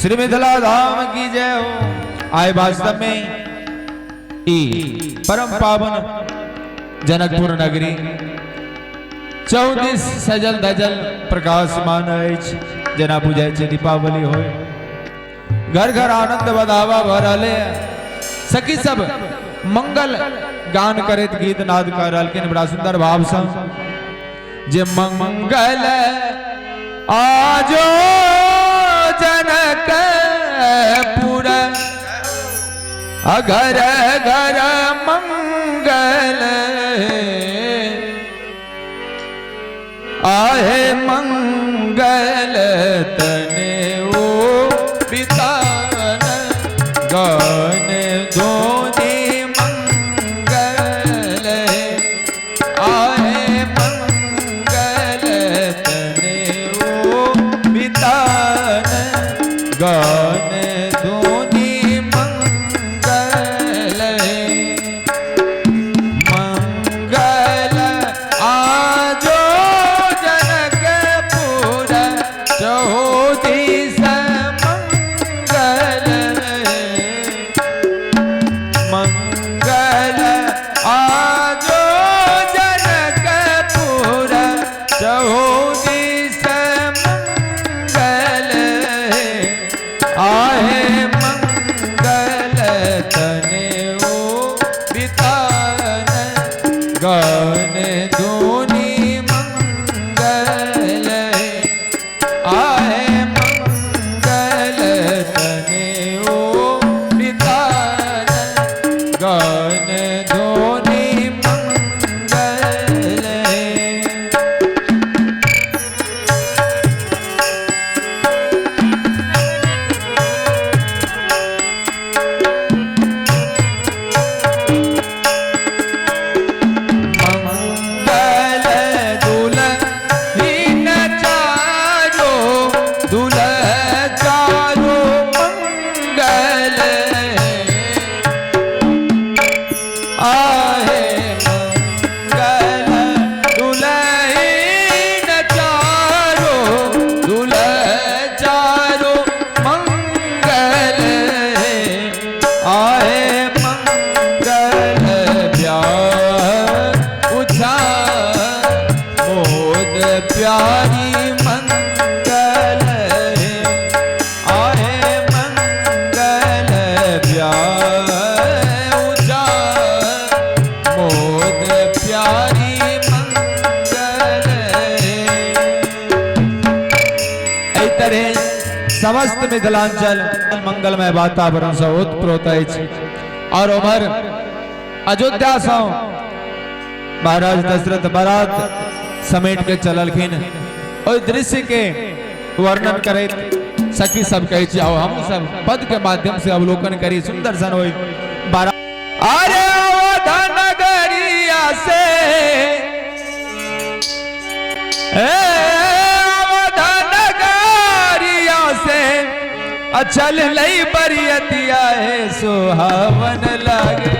श्री मिथिला धाम की जय हो। आए वास्तव में ई परम पावन जनकपुर नगरी चौदिस सजल धजल प्रकाशमान अछि, जेना बुझाइ छै दीपावली होय, घर घर आनंद बधावा भऽ रहलै। सखी सब मंगल गान करैत गीत नाद कर रहलखिन बड़ा सुंदर भाव से, जे मंगल आजो जनकपुर घर घर मंगल आहे, मंगल तने ओ बितान गान धोनी मंगल आहे, मंगल तने ओ बितान गान धोनी मंगल। मंगल आजो जनकपुर चौदिस मंगल, मंगल आजो जनकपुर चौदिस मंगल आहे, मंगल तने ओ बितान गान धोनी मंगल आहे, मंगल तने ओ बितान गान धोनी मंगल। मंगल दुल्हिन चारो दुल्ह चारो मंगल आहे, मंगल दुल्हिन चारो दुल्ह चारो मंगल आहे, मंगल प्यार उछा मोद प्यारी मंगल आहे, मंगल प्यार उछा मोद प्यारी मंगल। एहि तरह समस्त मिथिलांचल मंगलमय वातावरण से ओतप्रोत अछि। और उम्हर अयोध्या से महाराज दशरथ बारात समेट के चललखिन, ओहि दृश्य के वर्णन करैत सखी सब कहै छी, आओ हम सब पद के माध्यम से अवलोकन करी सुंदर सन ओहि बारात। अरे अवध नगरिया से, ए अवध नगरिया से अचल लई बरियतिया है सुहावन लागे,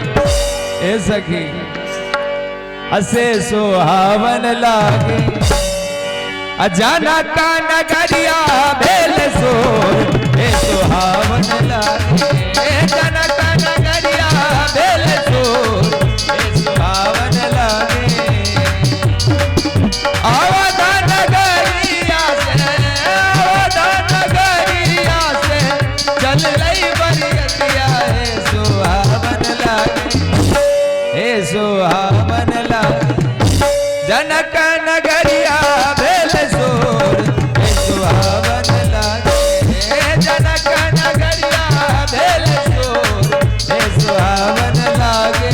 ए सखी असे सुहावन लागे, अजाना का नगरिया भेल सोर हे सुहावन लागे, जनक नगरिया भेल सोर हे सुहावन लागे। अवध नगरिया से, अवध नगरिया से चल लई बरियतिया हे सुहावन लागे, हे सुहावन लागे, जनक नगरिया भेल सोर हे सुहावन लागे, जनक नगरिया भेल सोर हे सुहावन लागे।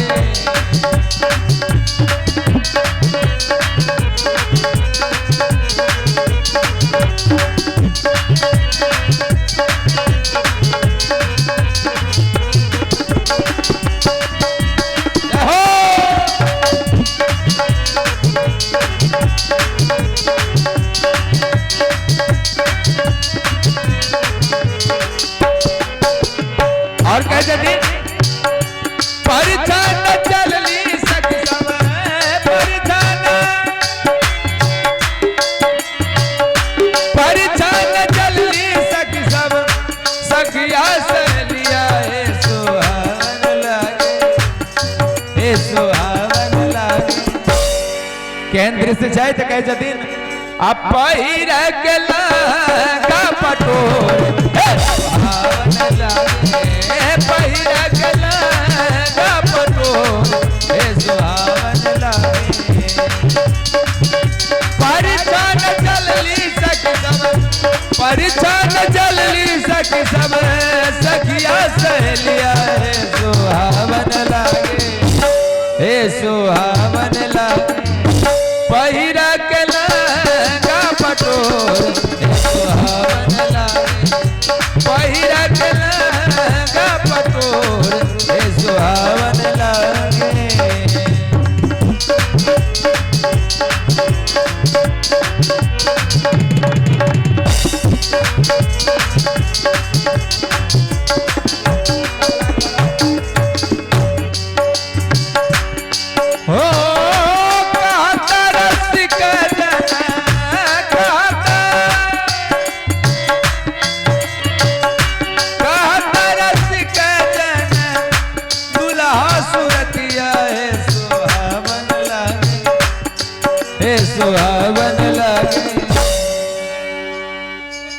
जय हो। सखिया सहेलिया हे सुहावन लागे, हे सुहावन लागे। केहन दृश्य छै तऽ कहै छथिन आ पहिर के लहंगा पटोर हे सुहावन लागे, पहिर के लहंगा पटोर हे सुहावन लागे। परिछन चलली सखी सब, परिछन चलली सखी सब, सखिया सहेलिया हे सुहावन लागे, हे सुहावन लागे। पहिर के लहंगा पटोर हे सुहावन लागे, पहिर के लहंगा पटोर हे सुहावन लागे। हो कहता रसिक जन कहता, कहता रसिक जन दुल्हा सुरतिया हे सुहावन लागे, हे सुहावन लागे।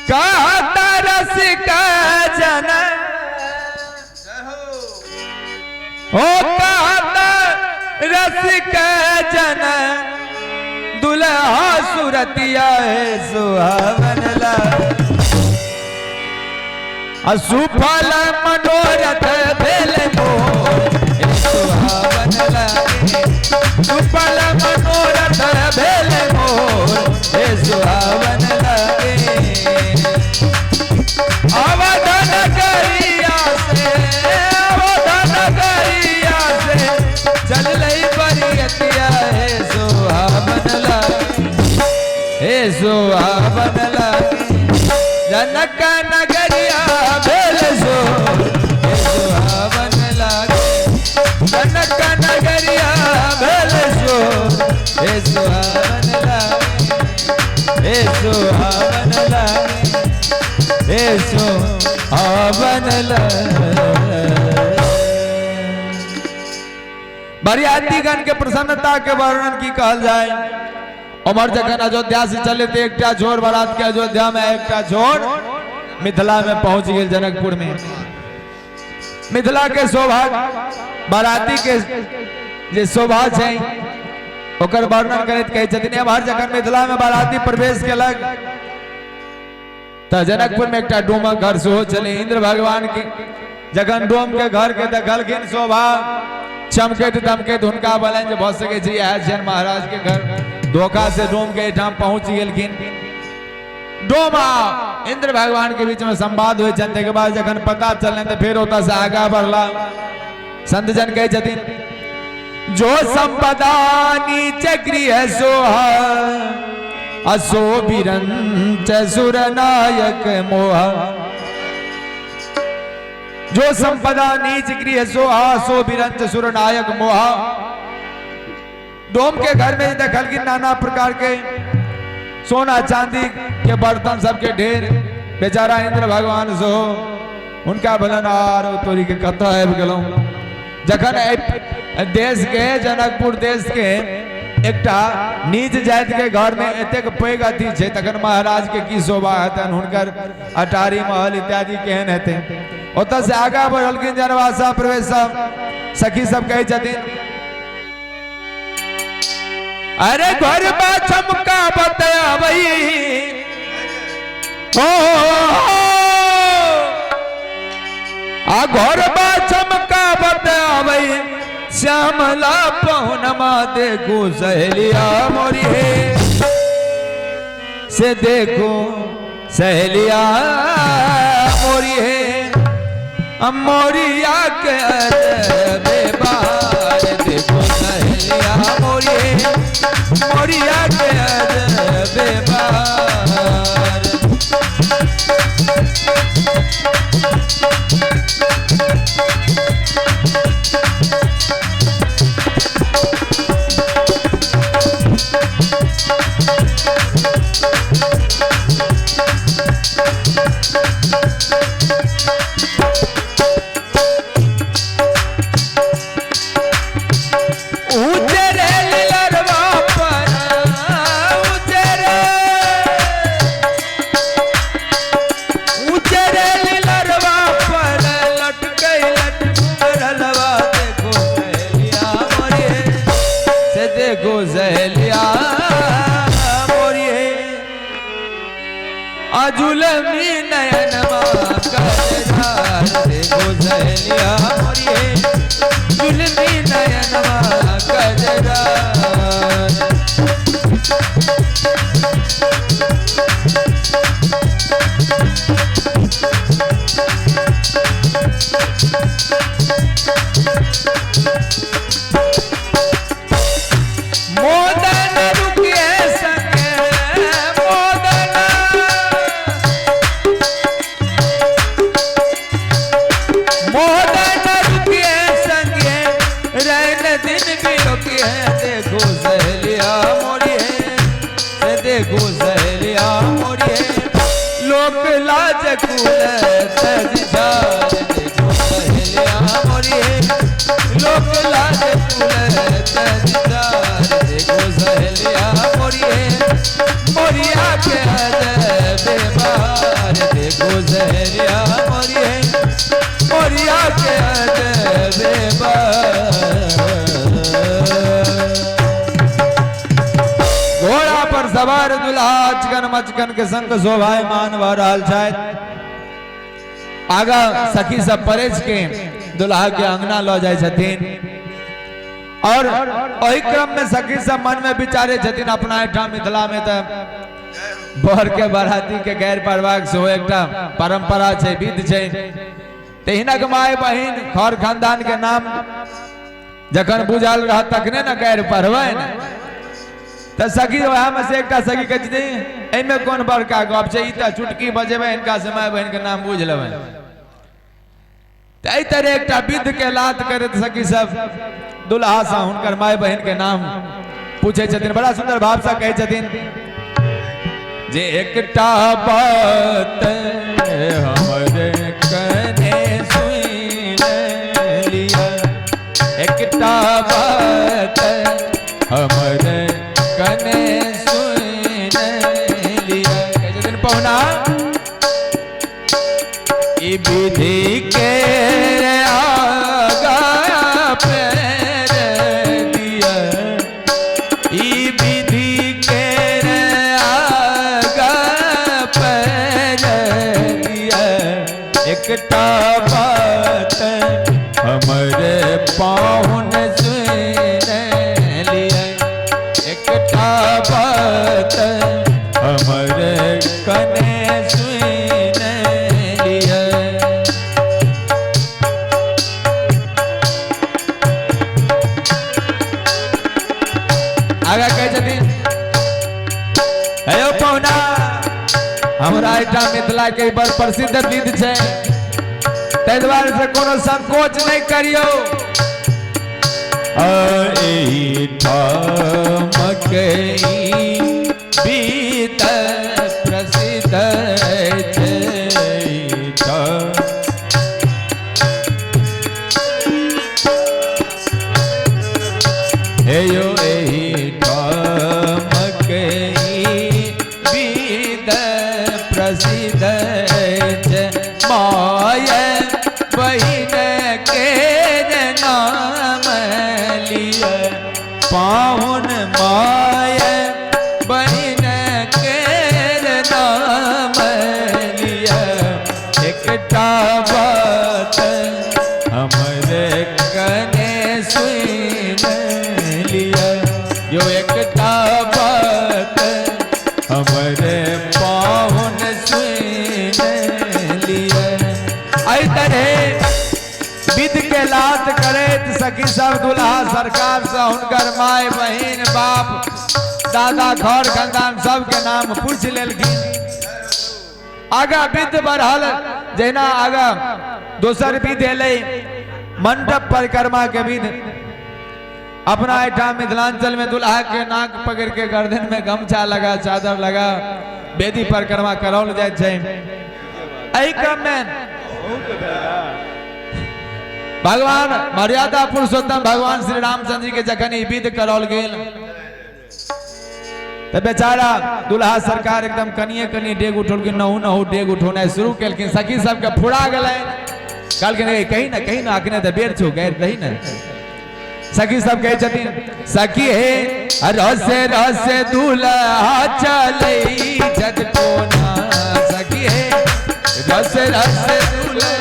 कहता रसिक जन, ओ कहता रसिक जन दुल्हा सुरतिया हे सुहावन लागे। असुफल मनोरथ भेल मोर हे सुहावन लागे, सुफल मनोरथ भेल मोर हे सुहावन लागे। अवधन गरिया से, अवधन गरिया से चललै बरियतिया हे सुहावन लागे, हे सुहावन लागे। जनक नगरिया भेल सो हे सुहावन लागे, जनक नगरिया भेल सो हे सुहावन लागे, हे सुहावन लागे, हे सुहावन लागे। बरियातीगण के प्रसन्नता के वर्णन की कहल जाए। उमर जखन अयोध्या से चले थे एकटा झोर बारात के अयोध्या में, एकटा झोर मिथिला में पहुंच गए जनकपुर में। मिथिला के शोभा, बाराती के जे शोभा छै ओकर वर्णन करैत कहै छथिन एम्हर जखन मिथिला में बाराती प्रवेश केलक तऽ जनकपुर में एकटा डोमक घर सेहो छलै। इंद्र भगवान के जखन डोम के घर के देखलखिन शोभा चमकैत दमकैत, हुनका बोलनि जे भऽ सकै छै इएह छियनि महाराज के घर। धोखा से डोम के एहिठाम पहुंच गेलखिन। डोम आ इंद्र भगवान के बीच में संवाद होइ छनि। ताहिके बाद जखन पता चलनि तऽ फेर ओतऽ से आगा बढ़ला। संत जन कहै छथिन जो संपदा नीच गृह सोहा असो बिरंच सुर नायक मोहा। जो संपदा नीच गृह सोहा सो बिरंच सुर नायक मोहा। डोम के घर में देखलखिन नाना प्रकार के सोना चांदी के बर्तन सबके ढेर। बेचारा इंद्र भगवान सो उनका भलन आर तोरी के कतऽ आबि गेलहुँ। जखन देश के जनकपुर देश के एकटा नीच जाति के घर में एतेक पैघ अथी छै तखन महाराज के की शोभा हेतनि, हुनकर अटारी महल इत्यादि केहन हेतै। ओतऽ से आगा बढ़लखिन जनवासा प्रवेश सब सखी सब कहै छथिन अरे घर बा चमका बतयाबई हो, आ घर बा चमका बतयाबई श्यामला पहुनमा देखो सहेलिया मोरी हे, से देखो सहेलिया मोरी हे, मोरिया के बेबार देखो सहेलिया मोरी हे, मोरिया के बेबार। सहेलिया मोरी हे, जुलमी नयनवा कजरा। मोदन रुकिए संगे मोदन, मोदन रुकिए संगे, रैन दिन भी रुकिए। देखो सहेलिया मोरी है, देखो सहेलिया मोरी है, लोक लाज कुल तज झार। देखो सहेलिया मोरी है, लोक लाज कुल तज झार। देखो सहेलिया मोरी है, मोरिया के बेबार। देखो सहेलिया मोरी है, मोरिया के बेबार। घोड़ा पर सवार दुल्हा अचकन मचकन के संग शोभायमान भ रहल छथि। आगा सखी सब परेज के दुल्हा के अंगना ल जाय छथिन और ओहि क्रम में सखी सब मन में विचारे छथिन, अपना एहिठाम मिथिला में तऽ बर के बराती के गैर पड़बाक सेहो एकटा परंपरा छै, विध छै। तऽ हिनक माय बहिन खर खानदान के नाम जखन बुझल रहत तखने ने गैर पढ़बै ने। तऽ सखी वएह में से एकटा सखी कहै छथिन, एहिमे कोन बड़का गप छै, ई तऽ चुटकी बजेबै हिनका से माय बहिन के नाम बुझि लेबै। तऽ एहि तरह एकटा विध के लात करैत सखी सब दुल्हा से हुनकर माय बहिन के नाम पूछै छथिन। बड़ा सुंदर भाव से कहै छथिन जे एकटा बात हमरे कने सुनि लिअ, एकटा बात हमरे कने सुनि लिअ। कहै छथिन पहुना ई विधि के आगा पैर दिया, ई विधि के आगा पैर दिया। एकटा बात हमरे पाहुन सुनि लिअ, एकटा बात हमरे कने सुनि लिअ। आगा कहै छथिन, हेयो पहुना, हमरा एहिठाम मिथिला के बड़ प्रसिद्ध विध छै, ताहि दुआरे से कोनो संकोच नहि करियौ। एहिठामक ई विध प्रसिद्ध छै, हेयो एहिठामक ई विध प्रसिद्ध छै, my बहिन के नाम लिअ, पाहुन my बहिन के नाम लिअ। एकटा बात हमरे कने सुनि लिअ, यो एकटा बात हमरे पाहुन सुनि लिअ। एहि तरहे विध के लात करैत सखी सब दुल्हा सरकार से हुनकर माय बहिन बाप दादा घर खानदान सबके नाम पूछि लेलखिन। आगा विध बढ़ल, जहिना आगा दोसर विध एलै मंडप परिक्रमा के विध। अपना एहिठाम मिथिलांचल में दुल्हा के नाक पकड़ के गर्दन में गमछा लगा चादर लगा वेदी परिक्रमा कराओल जाइत छै। एहि क्रम में भगवान मर्यादा पुरुषोत्तम भगवान श्री रामचंद्र जी के जखन ई विध कराओल गेल तऽ बेचारा दुल्हा सरकार एकदम कनिए कनिए डेग उठौलखिन, नहु नहु डेग उठौनाइ शुरू केलखिन। सखी सबके फुरा गेलनि, कहलखिन ए कही ना कही ना, अखने तऽ बेर छौ, गैर रही ने। सखी सब कहै छथिन, सखी हे रसे रसे दुल्हा चलै छथि कोना, सखी हे रसे रसे दुल्हा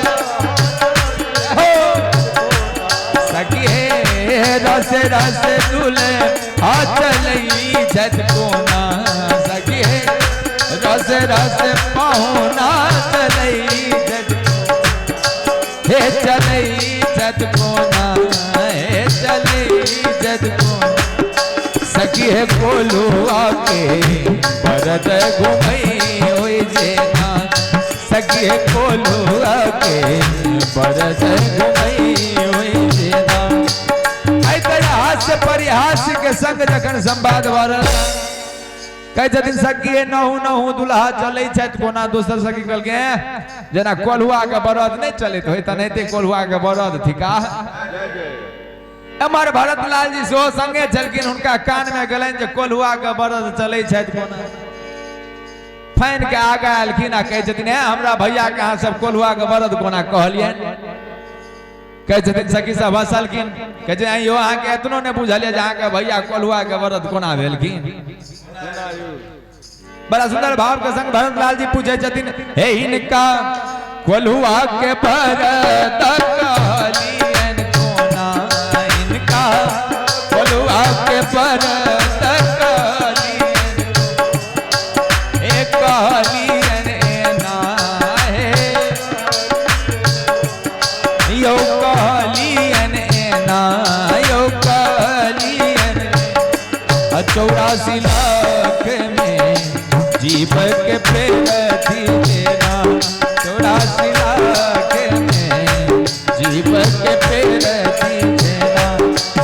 रसे रसे दुले आ चलई छथि कोना सखी हे, रसे रसे पाहुना चलई छथि, हे चलई छथि कोना, हे चलई छथि कोना। सखी हे कोल्हुआ के बरद घुमई होई जेना, सखी हे कोल्हुआ के बरद घुमई होई जेना। एहि तरह हास्य परिहास्य के संग जखन संवाद भऽ रहल, कहै छथिन सखी हे नहु नहु दुल्हा चलै छथि कोना। दोसर सखी कहलकै, जेना कोल्हुआ के बरद नहि चलैत होय तेनाहिते कोल्हुआ के बरद थिकाह। एम्हर भरत लाल जी सेहो संगे छलखिन, हुनका कान में गेलनि जे कोल्हुआ के बरद चलै छथि कोना। फाइन के आगा एलखिन आ कहै छथिन, हे हमरा भैया के अहाँ सब कोल्हुआ के बरद कोना कहलियनि। कहै छथिन सखी सब हंसलखिन, कहै छै आइयो अहाँके एतनो नहि बुझल यऽ जे अहाँके भैया कोल्हुआ के बरद कोना भेलखिन। बड़ा सुंदर भाव के संग भरत लाल जी पूछे छथिन, हे हिनका कोल्हुआ के बरद कहलियनि कोना, हिनका कोल्हुआ के बरद कहलियनि, हे कहलियनि एना, हे यौ कहलियनि एना, यौ कहलियनि 84 लाख में जीव के पेरथि देना, 84 लाख में जीव के पेरथि देना।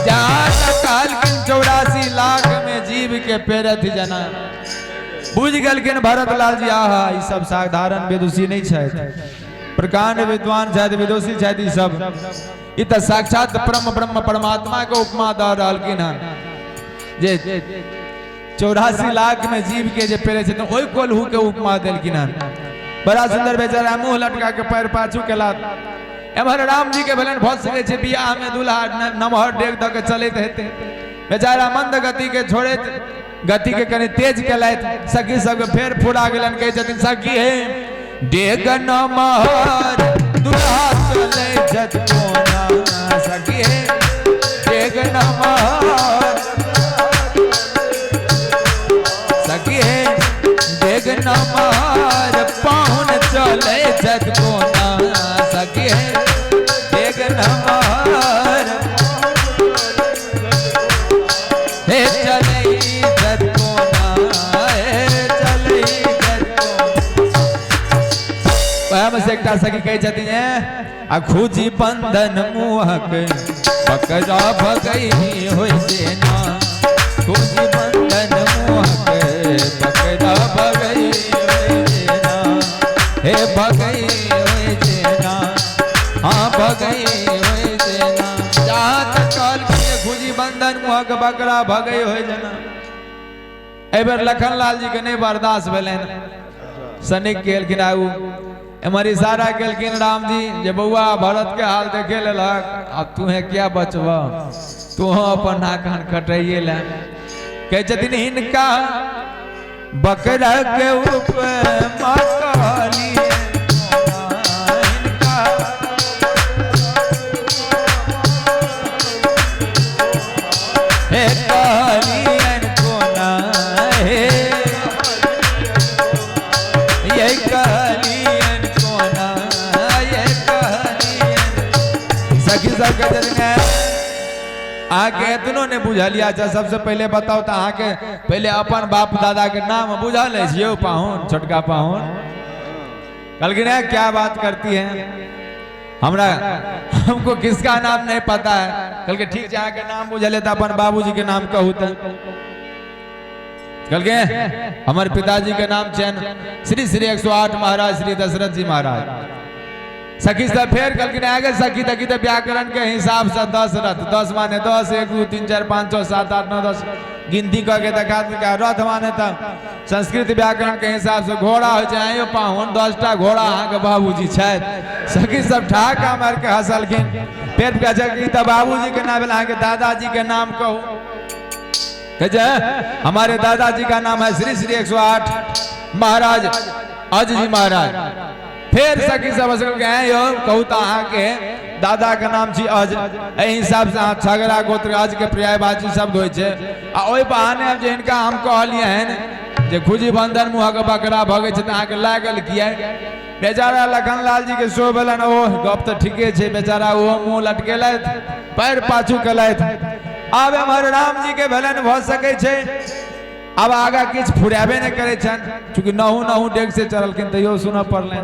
जहाँ तक कहलखिन 84 लाख में जीव के पेरथि जना, बुझ गेलखिन भरत लाल जी, आहा ई सब साधारण विदुषी नहीं छथि, प्रकांड विद्वान छथि, विदुषी छथि ई सब, ई तऽ साक्षात परम ब्रह्म परमात्मा के उपमा दऽ रहलखिन हन जे 84 लाख में जीव के जे पेरे छथिन ओहि कोल्हू के उपमा देलखिन हन। बड़ा सुंदर बेचारा मुंह लटका के पैर पाछू केला। एम्हर राम जी के भेलनि भऽ सकै छै बियाह में दूल्हा नमहर डेग दऽ के चलैत हेतै, बेचारा मंद गति के छोड़ैत गति के कनि तेज केलथि, सखी सबके फेर फुरा गेलनि, कहै छथिन सखी हे डेग नमहर दूल्हा चलै छथि कोना, सखी हे डेग नमहर, सखी हे डेग नमहर पाहुन चलै छथि कोना, सखी हे डेग नमहर, हे चलै छथि कोना, हे चलै छथि कोना। वएह में से एकटा सखी कहै छथिन, आ खुजी बंधन मुहक बकरा भगई होई जेना, खुजी बंधन मुहक बकरा भगई होई जेना, हे भगई होई जेना, हाँ भगई होई जेना। जहाँ तक कहलखिन खुजी बंधन मुहक बकरा भगई होई जेना। एहि बेर लखन लाल जी के नहि बर्दाश्त भेलनि, सनिक गेलखिन आगू, एम्हर इशारा केलखिन राम जी जे बौआ भरत के हाल देखे लेलक, आब तूहे किया बचब, तू अपन नाक कान कटाइए ले। कहै छथिन हिनका बकरा के उपमा कहलियनि, हिनका हे कहलियनि कोना, हे ये कहलियनि कोना, ये कहलियनि। सखी सब कहै छथिन अहाँके एतनो नहि बुझल यऽ। अच्छा सबसे पहिले बताउ तऽ अहाँके पहिले अपन बाप दादा के नाम बुझल अछि यौ पाहुन, छोटका पाहुन? कहलखिन है क्या बात करती है, हमरा हमको किसका नाम नहीं पता है। कहलकै ठीक छै अहाँके नाम बुझल है तऽ अपन बाबूजी के नाम कहू तऽ। कहलकै हमर पिताजी के नाम छनि श्री श्री 108 महाराज श्री दशरथ जी महाराज। सखी सब फेर कहलखिन आगे सखी तखी तऽ व्याकरण के हिसाब से दशरथ, 10 माने 10, 1 2 3 4 5 6 7 8 9 10 गिनती कऽ के देखा देलकै। रथ माने तऽ संस्कृत व्याकरण के हिसाब से घोड़ा होइ छै, आइयो पाहुन 10टा घोड़ा अहाँके बाबूजी छथि। सखी सब ठहाका मारि के हंसलखिन। फेर कहै छै ई तऽ बाबूजी के नाम भेल, अहाँके दादाजी के नाम कहू। कहै छै हमारे दादाजी का नाम है श्री श्री 108 महाराज अज जी महाराज। फेर सखी सब हंसलकै, "ऐं यौ, कहू तऽ अहाँके दादा के नाम छी अज, एहि हिसाब से अहाँ छगड़ा गोत्र अज के पर्यायवाची शब्द होइ छै। आ ओहि बहाने हम जे हिनका हम कहलियनि जे खुजी बंधन मुँहक बकरा भगै छै तऽ अहाँके लागल किया?" बेचारा लखनलाल जी के सो भेलनि, ओह गप तऽ ठीके छै। बेचारा ओहो मुँह लटकेलथि, पैर पाछू केलथि। आब एम्हर राम जी के भेलनि भऽ सकै छै आब आगा किछु फुराबे नहि करै छनि, चूँकि नहु नहु डेग से चललखिन तैयो सुनऽ पड़लनि,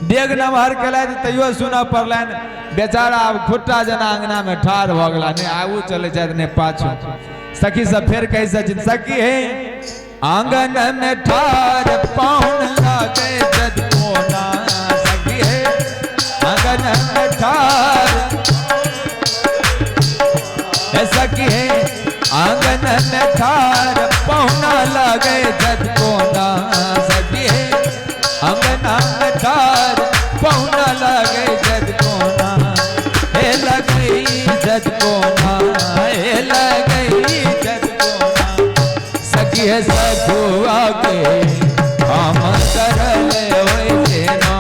डेग नमहर केलथि तैयो सुनऽ पड़लनि। बेचारा आब खुट्टा जेना अंगना में ठाढ़ भऽ गेला, नहि आगू चलै छथि नहि पाछू। सखी सब फेर कहै छथिन, सखी हे आंगन में ठाढ़ पाहुन लागे जद कोना, सखी हे आंगन में ठाढ़, हे सखी हे आंगन में ठार पहुना लगे जद कोना, सखी हे अंगना में ठार पहुना लगे जद कोना, हे लगे जद कोना, हे लगे जद कोना, सखी हे सखुआ के हम करल होय जेना,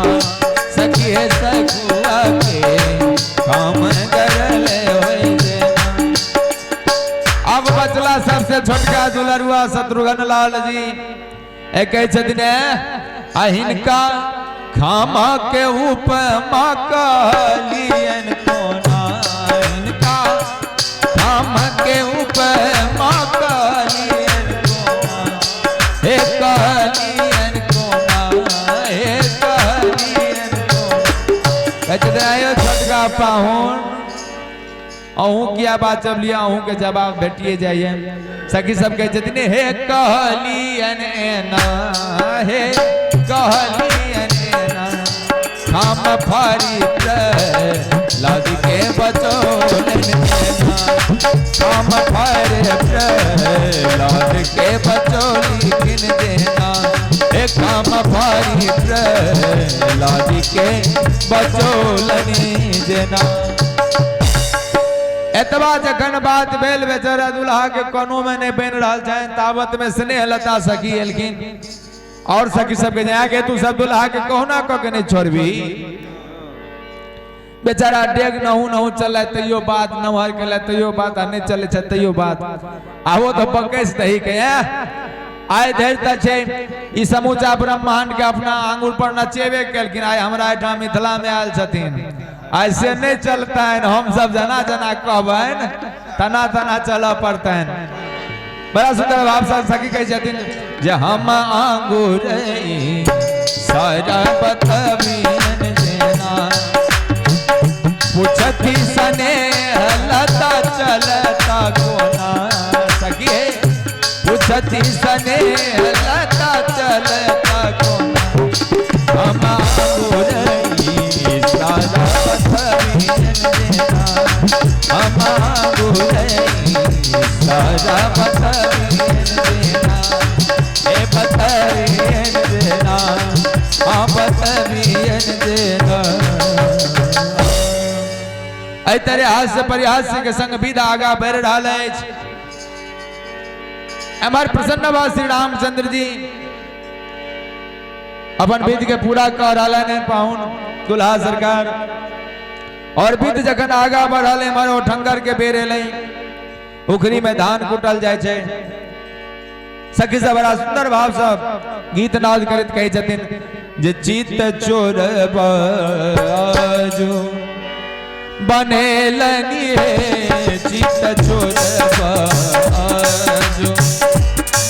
सखी हे सखुआ के हम करल होय जेना। अब बचला सबसे छोटका दुलरुआ शत्रुघ्न लाल जी, ए कहै छथिन, आ हिनका खामा के उपमा कहलियन कोना, हिनका खामा के उपमा कहलियन कोना, हे कहलियन कोना, हे कहलियन कोना। कहै छथिन, आयो छोटका पाहुन, अहूँ किया बात लिया, अहूँ के जवाब भेटिए जाइए। सखी सब कहै छथिन, हे कहलियन एना, हे कहलियन एना, खाम फारी लाद के बचौलन एना, खाम फारे लाद के बचौली किन देना, हे खाम फारी लाद के बचौलनी जेना। एतबा जखन बात भेल, बेचारा दुल्हा के कोनो में नहीं बनि रहल छनि, ताबत में स्नेह लता सखी एलखिन और सखी सबके जाय के तू सब दुल्हा के कहुना कऽ के नहीं छोड़बी। बेचारा डेग नहु नहु चले तैयो बात, नमहर के तैयो बात, आ नहीं चले छै तैयो बात। आबो तो बकैस दही के आइ धरि तऽ छै ई समूचा ब्रह्मांड के अपना आंगुर पर नचेबे केलखिन, आइ हमरा एहिठाम मिथिला में आयल छथिन, ऐसे नहीं चलतनि, हम सब जना जना कहबनि तना तना चलऽ पड़तनि। बड़ा सुंदर भाव से सखी कहै छथिन जे हम आंगुर सारा बतबियन जेना, पूछती स्नेह लता चलता कोना, सखी पूछती स्नेह लता चलता कोना, हम आंगुर सारा बतबियन जेना, हम आंगुर सारा बतबियन जेना, हे बतबियन जेना, हाँ बतबियन जेना। एहि तरह हास्य परिहास्य के संग विध आगा बढ़ि रहल अछि। एम्हर प्रसन्न भऽ श्री रामचंद्र जी अपन विध के पूरा कऽ रहल हन पाहुन दुल्हा सरकार, और विध जखन आगा बढ़ल एम्हर ओठंगर के बेर एलै, उखरी में धान कुटल जाइ छै। सखी सब बड़ा सुंदर भाव सब गीत नाद करैत कहै छथिन जे चित चोर बाजू बनेलनि हे, चित चोर बाजू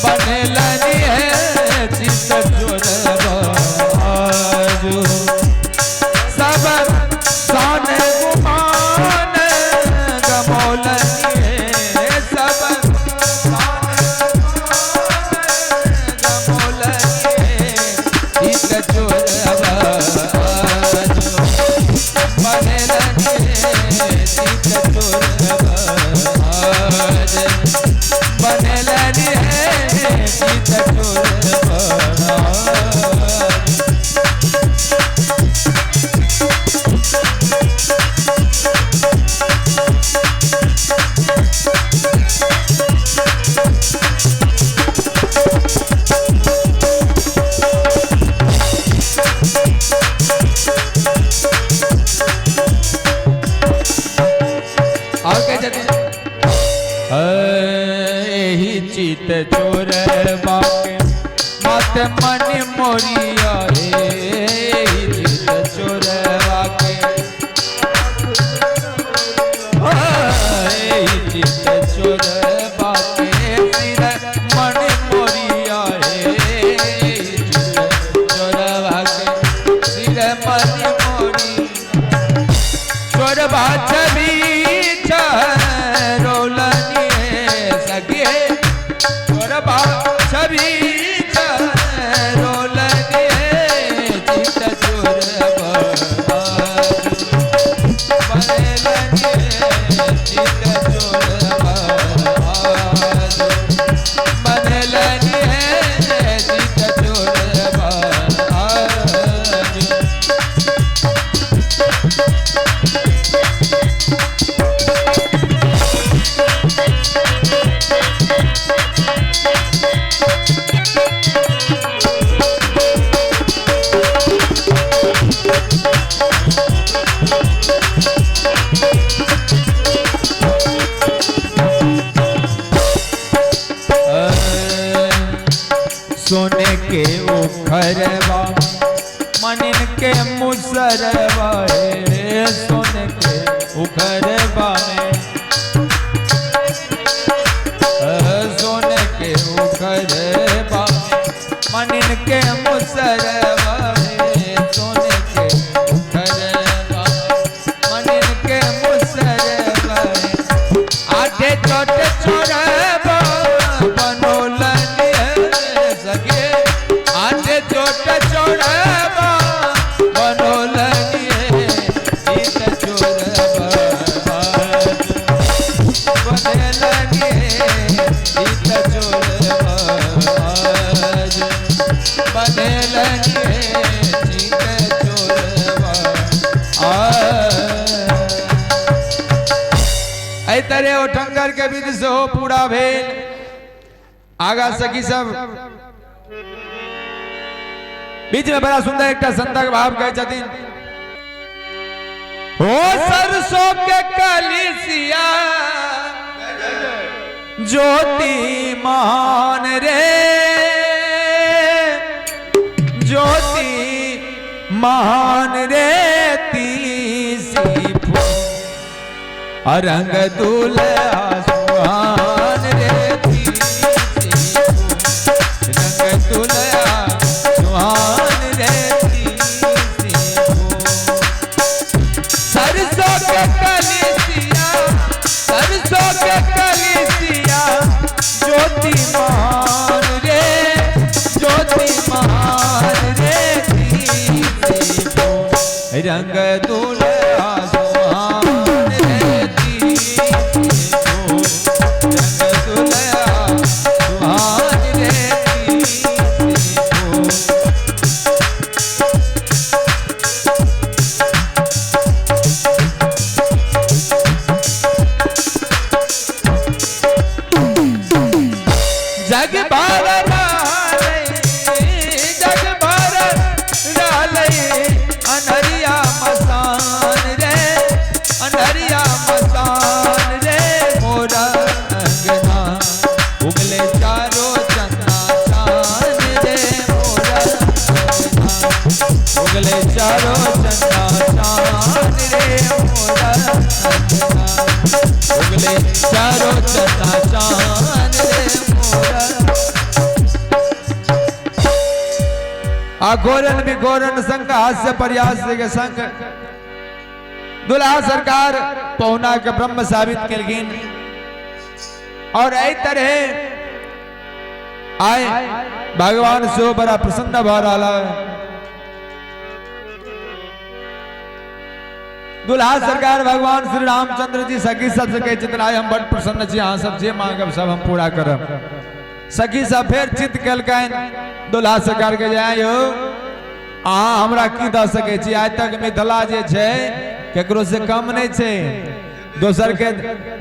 बनेलनि हे, चित चोर बाजू सब सान गुमान गमौलनि हे, सब सान गमौलनि हे, चित चोर बाजू बनेलनि हे, चित चोर बाजू। एहि चित चोरबा के मत मन मोरिया हे, एहि चित चोरबा के, एहि चित चोरबा के सिर मन मोरिया हे, एहि चित चोरबा के सिर मन मोरी। चोरबा छवि रोलनी सगे, चोरबा छवि रोलनी चित चोरबा बनेलनी, चित चोरबा बनेलनी, चित चोरबा। सोने के उखरवा मनिन के मुसरवा हे, सोने के उखरवा में, सोने के उखरवा मनिन के मुसरवा हे, सोने के उखरवा मनिन के मुसरवा। आठे चोट चोरबा बनोलनी सगे, आठे चोट चोरबा बनोलनी, चित चोरबा बनेलनी, चित चोरबा बनेलनी, चित चोरबा। एहि तरह ओठंगर के विध सेहो पूरा भेल। आगा सखी सब बीच में बड़ा सुंदर एकटा संतक भाव कहै छथिन, ओ सरसों के कलिसिया ज्योति महान रे, ज्योति महान रे तीसी फूल रंग दुल्हा सुहान रे, तीसी फूल रंग दुल्हा सुहान रे, तीसी फूल। सरसों के कलिसिया, सरसों के कलिसिया ज्योति महान रे, ज्योति महान रे, तीसी फूल रंग दुल्हा सुहान रे, तीसी फूल रंग दुल्हा सुहान रे, तीसी फूल। जग भर रहलै, जग भर रहलै अनहरिया मसान रे, अनहरिया मसान रे, मोरा अंगना उगले चारो चंदा चान रे, मोरा अंगना उगले चारो चंदा चान रे, मोरा अंगना उगले चारो चंदा चान रे, मोरा। अघोरन विघोरन संग हास्य प्रयास के संग दुल्हा सरकार पहुना के ब्रह्म साबित केलखिन। और एहि तरह आए भगवान सेहो बड़ा प्रसन्न भऽ रहल है। दुल्हा सरकार भगवान श्री रामचंद्र जी सखी सबसे कहै छथिन, आइ हम बड़ प्रसन्न छी, अहाँ सब जे मांगब सब हम पूरा करब। सखी सब फेर चित केलकनि दुल्हा सरकार के जे, आइ यौ अहाँ हमरा की दऽ सकै छी, आइ तक मिथिला जे छै केकरो से कम नहि छै, दोसर के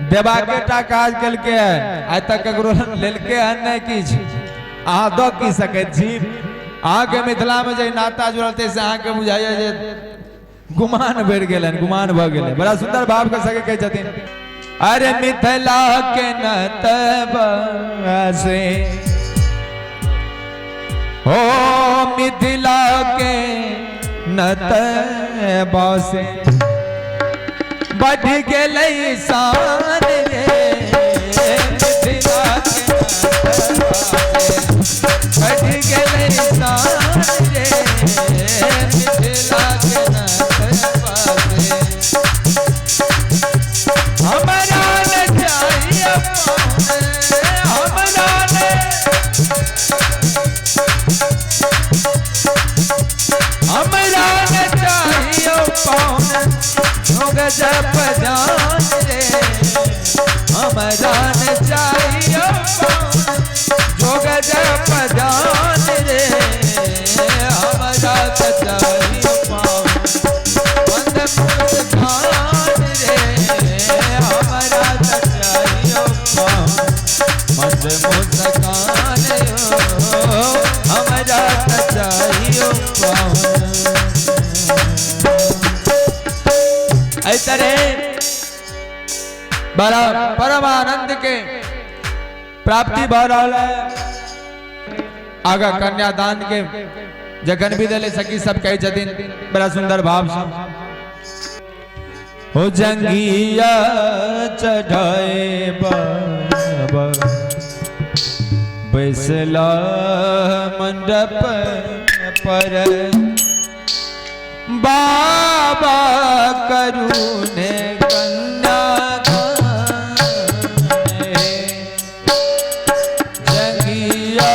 देबाके टा काज केलकै हन, आइ तक केकरो लेलकै हन नहि किछु, अहाँ दऽ की सकैत छी। अहाँके मिथिला में जे नाता जुड़ल तै से अहाँके बुझाइया जे गुमान बढ़ि गेलनि, गुमान भऽ गेलै। बड़ा सुंदर भाव के सके कहै छथिन, अरे मिथिला के नतबा से, हो मिथिला के नतबा से बढ़ गेलै शान रे, मिथिला के नतबा से बढ़ गेलै शान रे, मिथिला के नतबा से। हमरा न चाहिए हमरा न, हमरा न चाहिए पौन गजब जान रे, हमरा न चाहिए पौन जो गजब जान रे, हमरा त चाहिए पौन मंद मुस्कान रे, हमरा त चाहिए पौन मंद मुस्कान, हमरा त चाहिए पौन। एहि तरह बड़ा परमानंद के प्राप्ति भ रहल है। आगा कन्यादान के जखन भी दिले सखी सब कहै छथिन बड़ा सुंदर भाव से, हो जंगिया चढ़ाए बाबा बैसला मंडप पर, बाबा करुणे कन्या जंगिया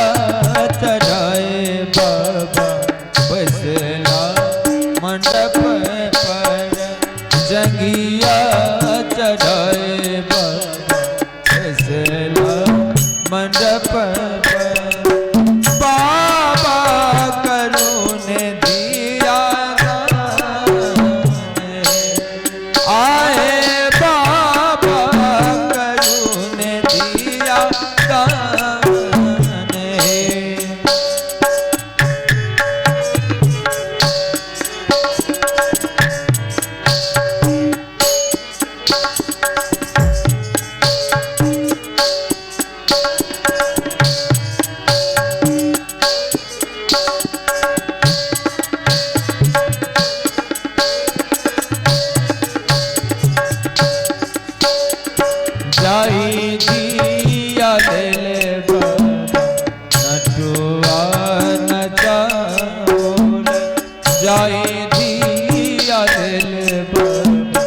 चढ़ाए बाबा बैसला मंडप पर, जंगिया चढ़ाए बाबा बैसला मंडप पर, बाबा करुणे दिया आए, बाबा करुणे दिया दान। जाई दिया ले बाबा नटुआ नचाओल, जाई दिया ले बाबा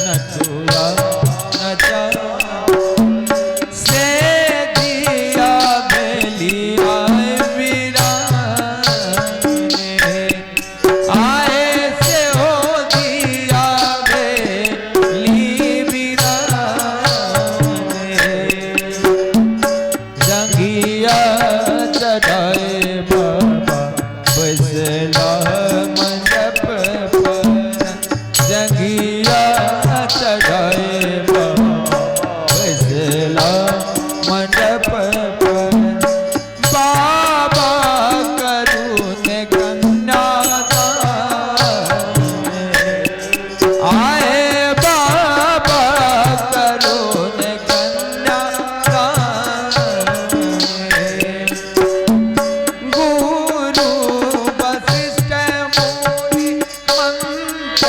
नटुआ नचाओल, से दिया बेली आए वीरान आए, से हो दिया बेली वीरान, जंगिया चढ़ाए बाबा बैसला मंडप पर, जंगिया चढ़ाए बाबा बैसला मंडप पर, बाबा करुणे कन्या आए, बाबा करुणे कन्या। गुरु वशिष्ठ मुनि मंत्र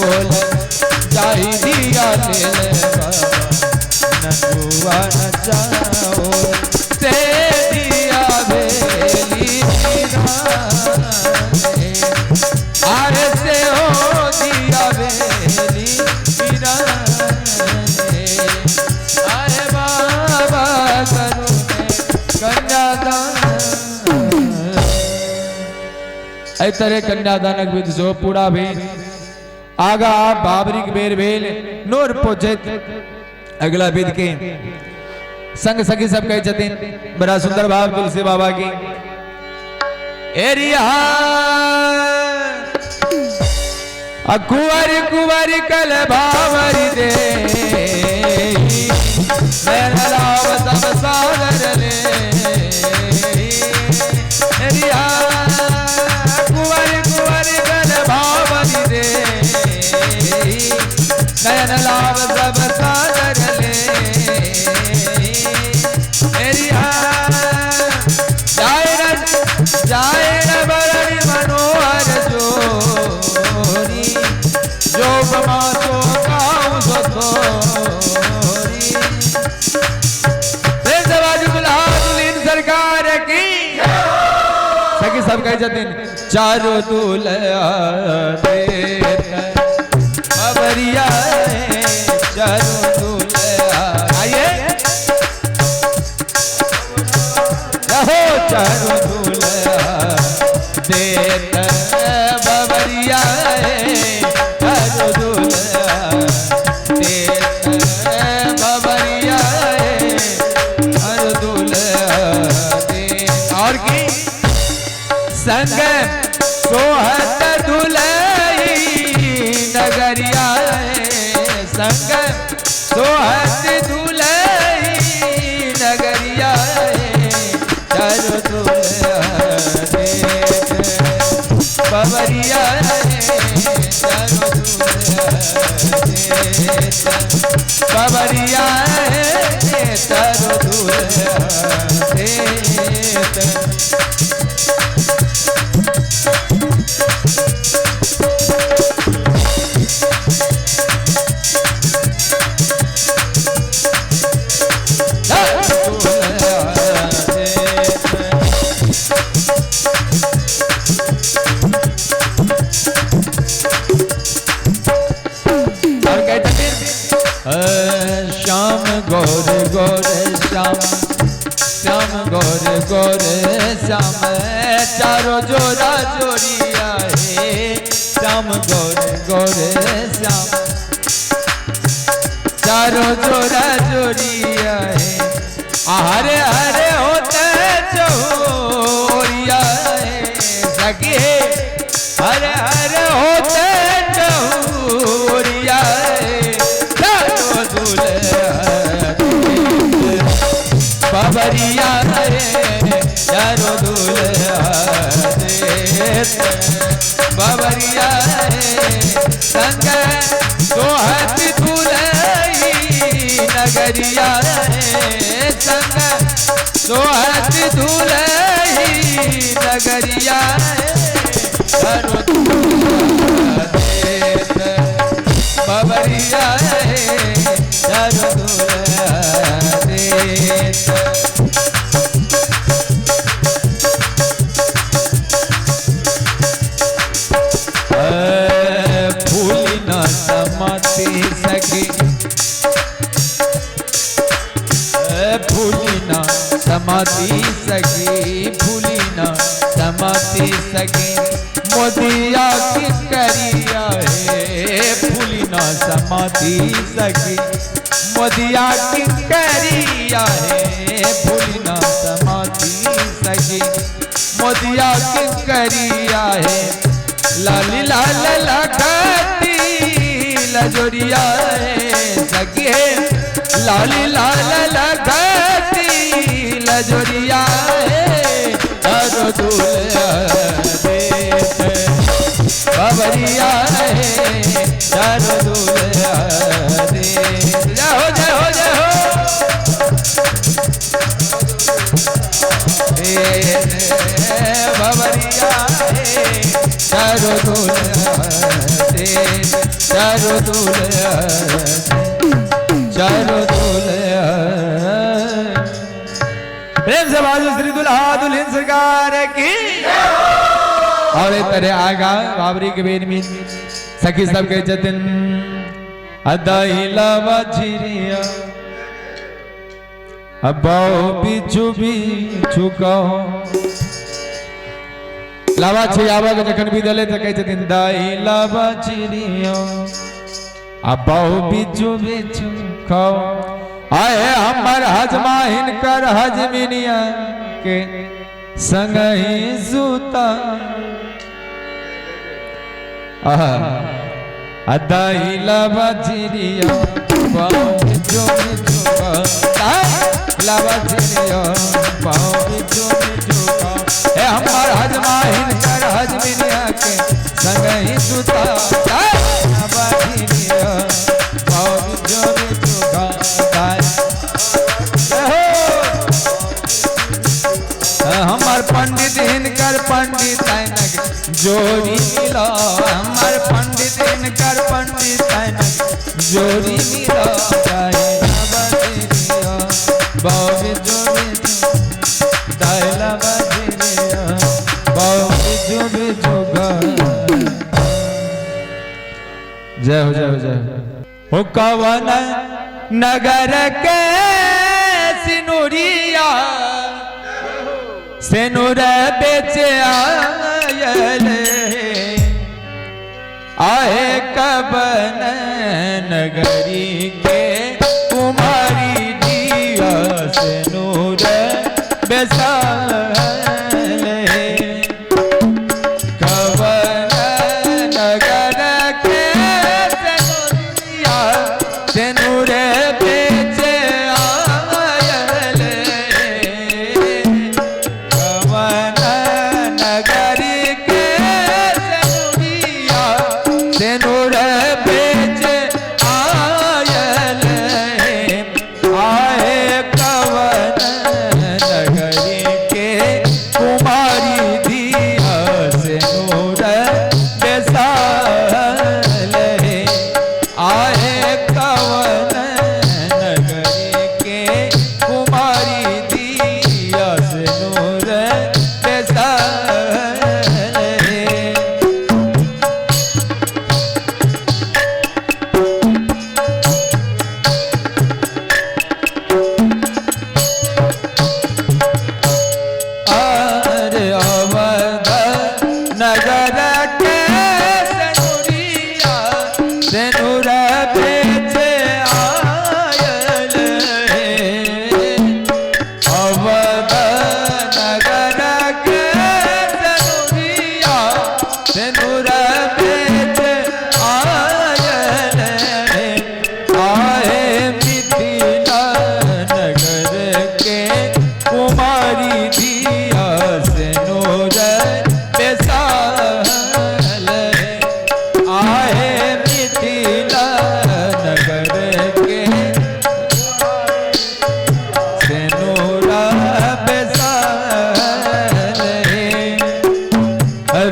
नचाओल जाहि दिया लेल बाबा नटुआ नचाओल से दिया भेली रे आरे से हो दिया भेली रे अरे बाबा करू कन्यादान। एहि तरह कन्यादानक विधि सेहो पूरा भेल। आगा बाबरीक बेर भेल नोर पोछैत अगला विध के संग सखी सब कहै छथिन। बड़ा सुंदर भाव तुलसी बाबा की। एरिया कुंवर कुंवर कल भावरी दे नयन लाभ सब सागर ले। एरिया कुंवर कुंवर कल भावरी दे नयन लाभ सब सागर ले। एरिया जाय न बरणी मनोहर जोरी जो बमा सो काऊ सो तोरी। सरकार की सखी सब कहै छथिन चारो दुल्हा बबरिया चारो दुल्हा आइए रहो चारो दुल्हा देत बबरिया चारो दुल्हा देत बबरिया चारो दुल्हा देत। और की संग सोहत दुलई नगरिया संग सोहत दुलई नगरिया चारो दुल्हा देत बबरिया चारो दुल्हा देत बबरिया चारो दुल्हा देत। श्याम गौर गौर श्याम श्याम गौर गौर श्याम चारो जोरा जोड़िया हे श्याम गौर गौर श्याम चारो जोरा जोड़िया हे हरे हरे होते चौरिया हे सखी हरे हरे होते चौरिया बबरिया रे चारो दुल्हा देत बबरिया रे संग सोहत दुलई नगरिया रे संग सोहत दुलई नगरिया चारो दुल्हा देत बबरिया रे चारो दुल्हा देत। फूल न समाती सखी फूली न समाती सखी फूली न समाती सखी मोदिया की करिया हे फूली न समाती सखी मोदिया की करिया हे फूली न समाती सखी मोदिया की करिया है लाली लाल लखती लजोरिया है सखी है लाली लाल लखती लजोरिया है चारो दुल्हा देत बबरिया है चारो दुल्हा देत। जय हो जय हो जय हो बबरिया है चारो दुल्हा। चारों दुल्हा चारों दुल्हा। प्रेम से बाजू श्री दुल्हा दुल्हन सरकार की। और तरह आगा बाबरी के बेर में सखी सब के जतिन अदाइला बजरिया अबाओ बिछु बिछु कहो लावा छियावा के जखन भी दले त कहै छथिन दाई लावा चिड़िया अबाओ बिछु बिछु खाओ। आए हमर हजमा हिनकर हजमिनिया के संग ही सुता। आहा अदाई लावा चिड़िया बाओ बिछु बिछु खाओ लावा चिड़िया बाओ बिछु बिछु खाओ। हे हमर हजमा हिनकर हजमिनिया के संग ही सुता लावा चिड़िया बाओ बिछु बिछु खाओ। हमर पंडित हिनकर पंडित जोड़ी मिलो हमर पंडित हिनकर पंडित जोड़ी मिलो लावा चिड़िया बाओ बिछु बिछु लावा चिड़िया बाओ बिछु बिछु। जय हो जय हो जय हो। कवन नगर के सिनुरिया सिनुर बेचे आयल आए कवन नगरी के कुमारी दिया सिनुर बेसाल। कवन नगर के सिनुरिया सिनुर बेचे आयल कवन नगरी के सिनुरिया सिनुर बेचे आयल आए कवन नगरी के कुमारी दिया सिनुर बेसाल। आए कवन नगरी के कुमारी दिया सिनुर बेसाल। अरे अवध नगर के सिनुरिया सिनुर बेचे आयल। अवध नगर के सिनुरिया सिनुर बेचे आयल। आए मिथिला नगर के कुमारी दिया सिनुर बेसाल। आए मिथिला नगर के सिनुर बेसाल।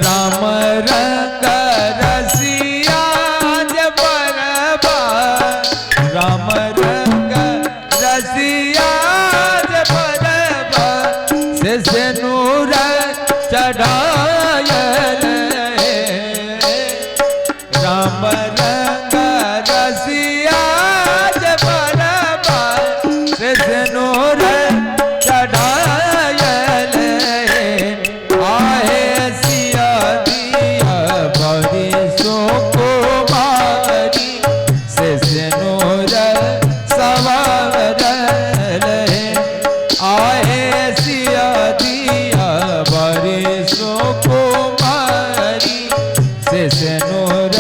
राम रंग रसिया बरबा राम रंग रसिया बरबा से सिनुर चढ़ायल। राम रंग रसिया बरबा से सिनुर चढ़ायल। आहे सिया दिया बड़ी सुकुमारी से सिनुर सवारल। आहे सिया दिया बड़ी सुकुमारी से सिनुर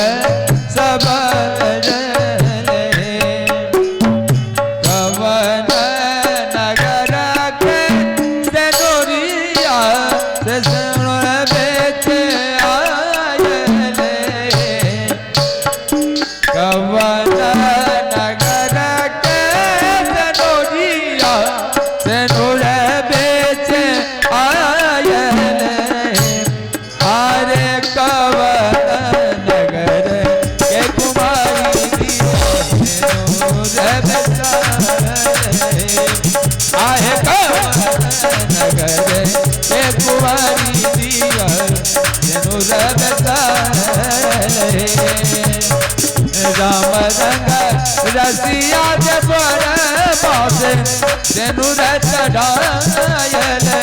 सवारल। कवन नगर के सिनुरिया से सिनुर बेचे आयल। कवन नगर के सिनुरिया सिनुर बेचे आयल। अरे कवन राम रंग रसिया जब बासे सिंदूर चढ़ायल हे।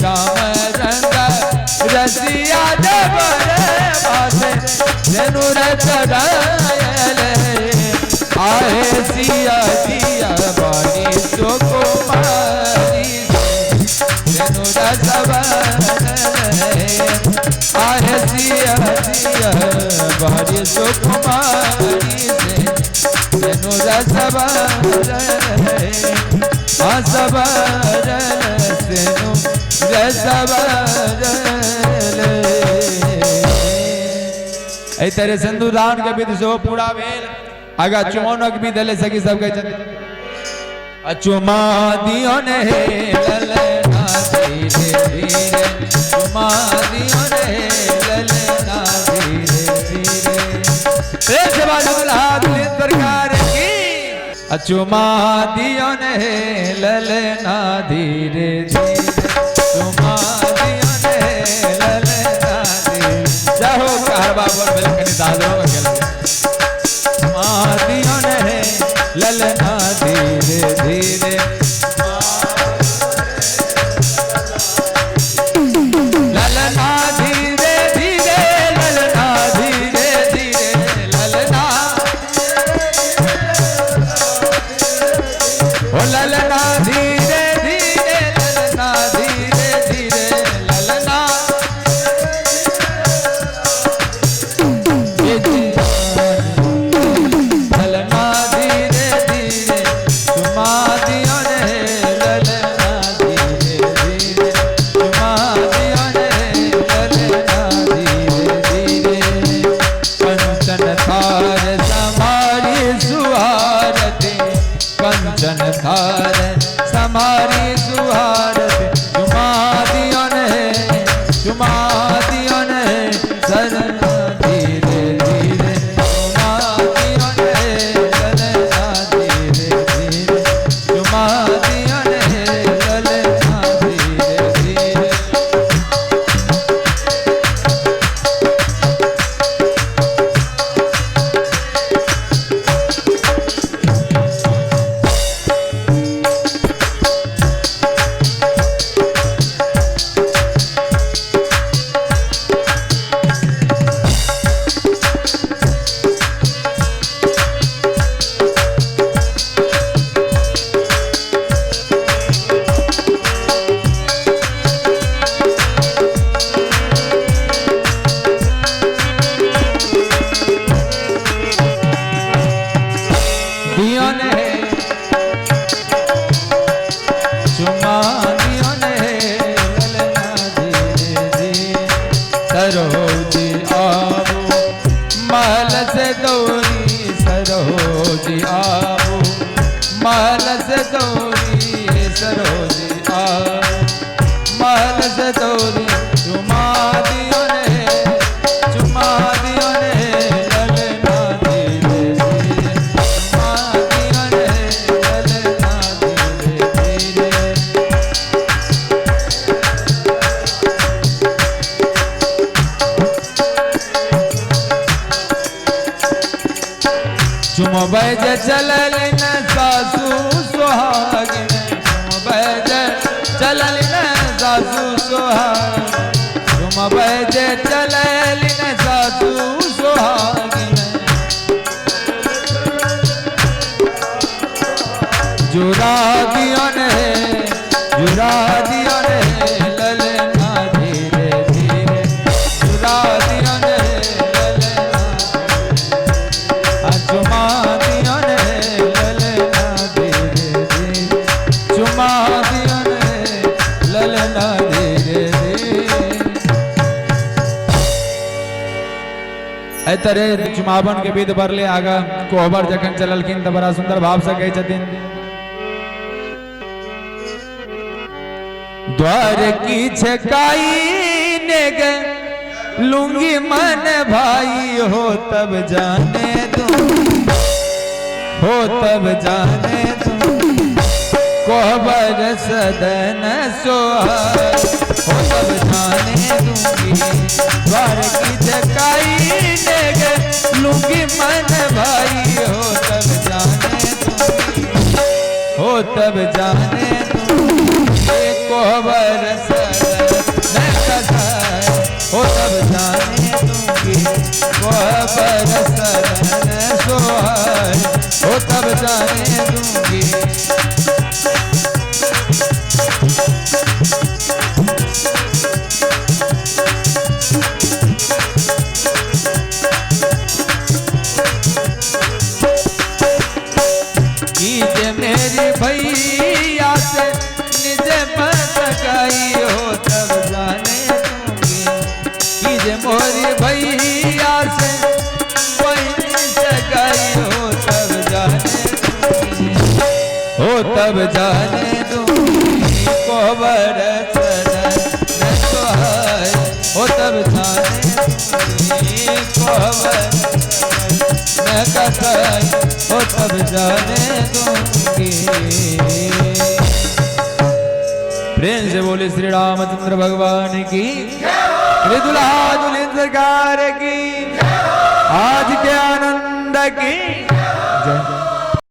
राम रंग रसिया जब बासे सिंदूर चढ़ायल हे। आहे सिया जिया बानी सुकुमारी सिंदूर सवरल हे। आहे सिया जिया बानी सुकुमारी सिंदूर सवरल हे। सवरल सिंदूर सवरल। एहि तरह सिंदूरदान के विधि सेहो पूरा भेल। आगा चुमौनक विधि भेलै सखी सब कहै छथिन चुमा दियो ने हे ललना धीरे धीरे, चुमा दियो ने हे ललना धीरे धीरे। प्रेम से बाजू दुल्हा दुल्हन सरकार की। चुमा दियो ने हे ललना धीरे धीरे, चुमा दियो ने हे ललना धीरे। जय हो कहरबा बोल भेल कनि दादरो में गेल। चुमा दियो ने हे ललना धीरे धीरे, ललना धीरे धीरे, ललना धीरे धीरे, ललना ओ ललना धीरे धीरे, ललना धीरे धीरे, ललना ललना धीरे धीरे, चुमा दियो ने ललना धीरे धीरे, चुमा दियो ने ललना धीरे धीरे। कंचन थार समारी सुहारती, कंचन थार समारी सुहारती, चुमा दियो ने, चुमा दियो ने सरना धीरे धीरे, चुमा दियो ने ललना धीरे धीरे, चुमा दियो ने ललना धीरे धीरे। दियो ने चुमा दियो ने ललना धीरे धीरे। सरोजी आबू महल से दौरी, सरोजी आबू महल से दौरी, सरोजी आबू महल से दौरी, चुमा दियो ने, चुमा दियो ने ललना धीरे धीरे, चुमा दियो ने ललना धीरे धीरे। चुमबै जे चलल न सासू सोहागिन, चुमबै जे चलल न सासू सोहागिन, चुमबै जे चलल न सासू सोहागिन। जुरा दियो ने, जुरा दियो ने ललना धीरे धीरे, जुरा दियो ने ललना, चुमा दियो ने ललना धीरे धीरे, चुमा दियो ने ललना धीरे धीरे। एहि तरह चुमावन के विध बढ़ले। आगा कोहबर जखन चललखिन तऽ बड़ा सुंदर भाव से कहै छथिन। द्वार की छकाई ने गे लूंगी मन भाई हो तब जाने दूं, हो तब जाने दूं कोहबर सदन सोहाई, हो तब जाने दूंगी। द्वार की छकाई ने गे दूंगी मन भाई हो तब जाने दूंगी, हो तब जाने दूंगी कोहबर शरण कसाई, हो तब जाने दूंगी कोहबर शरण सोहाई, हो तब जाने दूंगी। कीजे मेरी भैया से निज मत गाई हो तब जाने दूंगी, कीजे मोरी भैया से कोई सगाई हो तब जाने दूंगी, हो तब जाने दूंगी कोहबर शरण सोहाई, हो तब जाने दूंगी कोहबर शरण कसाई, हो तब जाने दूंगी। प्रेम से बोले श्री रामचंद्र भगवान की, श्री दुल्हा दुल्हन सरकार की, आज के आनंद की जय।